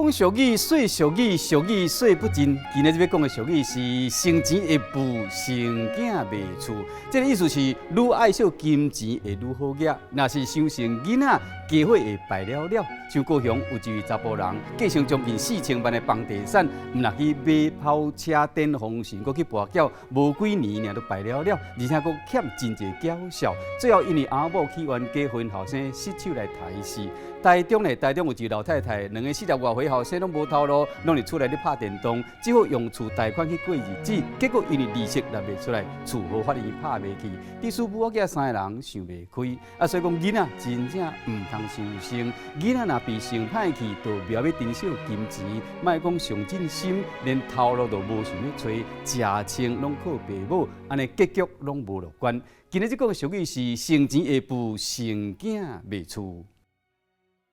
講俗語，說俗語，俗語說不盡。今仔日欲講的俗語是“生錢會富，生囝袂厝”。這个意思是，愈愛惜金錢會愈好額，若是傷疼囡仔，家伙會敗了了。像高雄有一位查埔人，繼承將近4000萬的房地產，毋若去買跑車、電風扇，閣去跋筊，無幾年爾就敗了了，而且閣欠真濟繳數。最後因為翁某去冤家婚後生失手來刣死。台中呢，台中有一個老太太，兩个四十外歲後生攏無頭路，攏佇厝內咧拍電動，只好用厝貸款去過日子。結果因為利息納袂出來，厝予法院拍賣去。佇師母仔三个人想袂開，啊，所以講囡仔真正毋通傷疼。囡仔若被疼歹去，就袂曉欲珍惜金錢，莫講上進心，連頭路都無想欲揣，食穿攏靠爸母，按呢結局攏無樂觀。今仔日講的俗語是：生錢會富，生囝袂厝。